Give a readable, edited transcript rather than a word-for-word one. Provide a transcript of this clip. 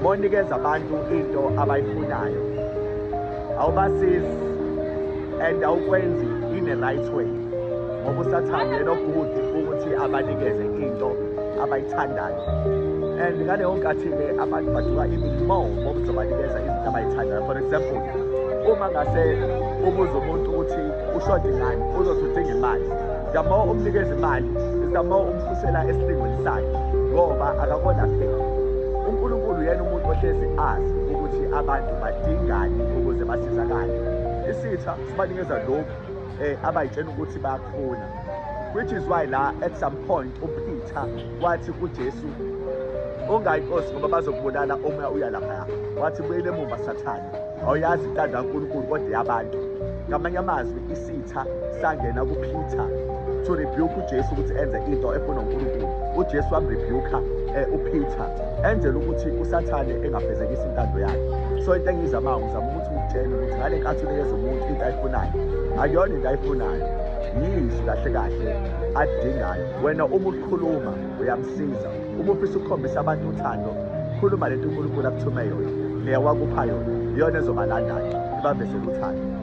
Monikeza abantu into abayifunayo, awubasizi and awukwenzi in a right way, ngoba uSathane yena o-good ukuthi abanikeze into abayithandayo. And ngaleyo nkathi-ke abantu baduka even more ngoba uzobanikeza izinto abayithandayo. For example, uma ngase ubuze umuntu ukuthi ushode ngani, uzothi udinga imali. The more umnikeza imali is the more umphusela esilingweni sakhe, ngoba akakolapheki. UNkulunkulu uyena umuntu ohlezi azi ukuthi abantu badingani ukuze basizakale. Isitha sibanikeza lokhu abayitshena ukuthi bayakufuna, which is why la at some point uPeter wathi kuJesu, "Ungayi, Nkosi, ngoba bazokubulala uma uya laphaya." Wathi, "Buyele emuva, Sathane, awuyazi intando kaNkulunkulu kodwa yabantu." Ngamanye amazwi, isitha sangena kuPeter to rebuke uJesu ukuthi enze into efuna uNkulunkulu. UJesu wamrebuka uPeter enzela ukuthi uSathane engafezekisi intando yakhe. So into engiyizamayo, ngizama ukuthi ngikutshele ukuthi ngale nkathi unikeza umuntu into ayifunayo, akuyona into ayifunayo, yizwi kahle kahle adingayo. Wena uma ukhuluma uyamsiza. Uma ufisa ukukhombisa abantu uthando, khuluma lento uNkulunkulu akuthume yona, leya wakupha yona, iyona ezobalandayo ibavezele uthando.